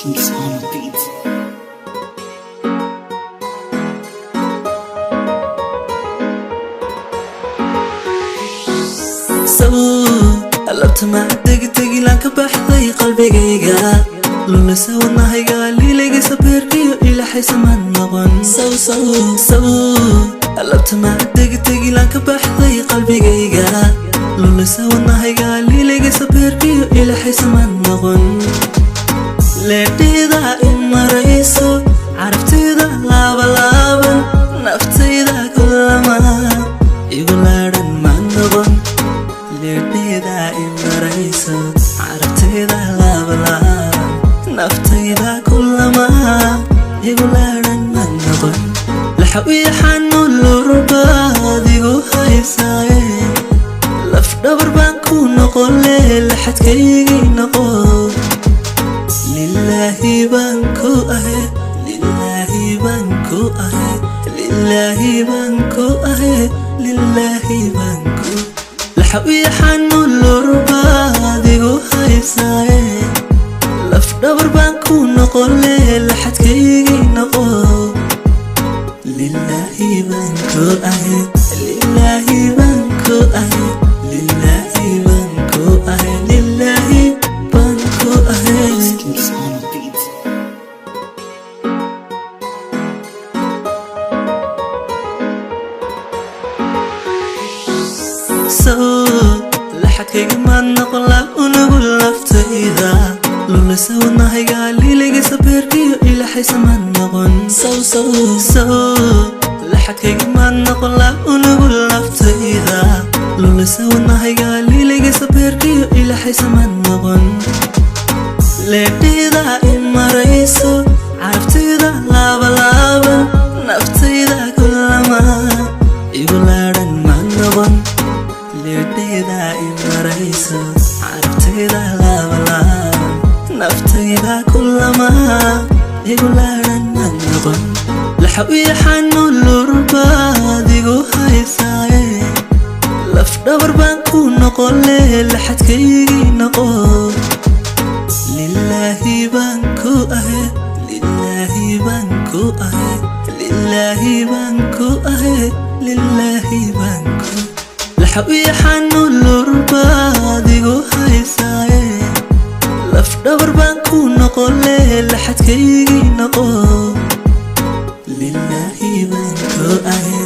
Kings on the beat. Labtama degdegilaan ka baxday qalbigayga, lulasa wadnahayga, liilayga sabeerkiyo ilaxaysamaan noqon. Labtama degdegilaan ka baxday qalbigayga, lulasa wadnahayga, liilayga sabeerkiyo ilaxaysamaan noqon. Leedhida i marayso, carabtida laabalaaban, naftayda kulama igu laadhan ma noqon. Leedhida i marayso, carabtayda laabalaaban, naftayda kulama igu laadhan ma noqon. Laxaw iyo xanuun lurbaad igu haysaaye, laf dhabar baan ku noqole, laxadkaygii noqo. Lilaahi baan ku ahe, lilaahi baan ku ahe, lilaahi baan ku ahe, lilaahi baan ku. Laxaw iyo xanuun lurbaad igu haysaaye, laf dhabar baan ku noqole, laxadkaygii noqo. Lilaahi baan ku ahe, lilaahi baan ku ahe, lilaahi baan ku ahe, lilaahi baan ku ahe. Kings on the beat. Laxadkayga maad noqon laab unugu laftayda, lulasa wadnahayga, liilayga sabeerkiyo ilaxaysamaad noqon. Laxadkayga maad noqon laab unugu laftayda, lulasa wadnahayga, liilayga sabeerkiyo ilaxaysamaad noqon. Leedhida i marayso, carabtida laabalaaban, naftayda kulama igu laadhan ma noqon. Leedhida i marayso, carabtayda laabalaaban, naftayda kulama igu laadhan ma noqon. Laxaw iyo xanuun lurbaad igu haysaaye, laf dhabar baan ku noqole, laxadkaygii noqo. Lilaahi baan ku ahe, lilaahi baan ku ahe, lilaahi baan ku ahe, lilaahi baan ku. Laxaw iyo xanuun lurbaad igu haysaaye, laf dhabar baan ku noqole, laxadkaygii noqo. Lilaahi baan ku ahe.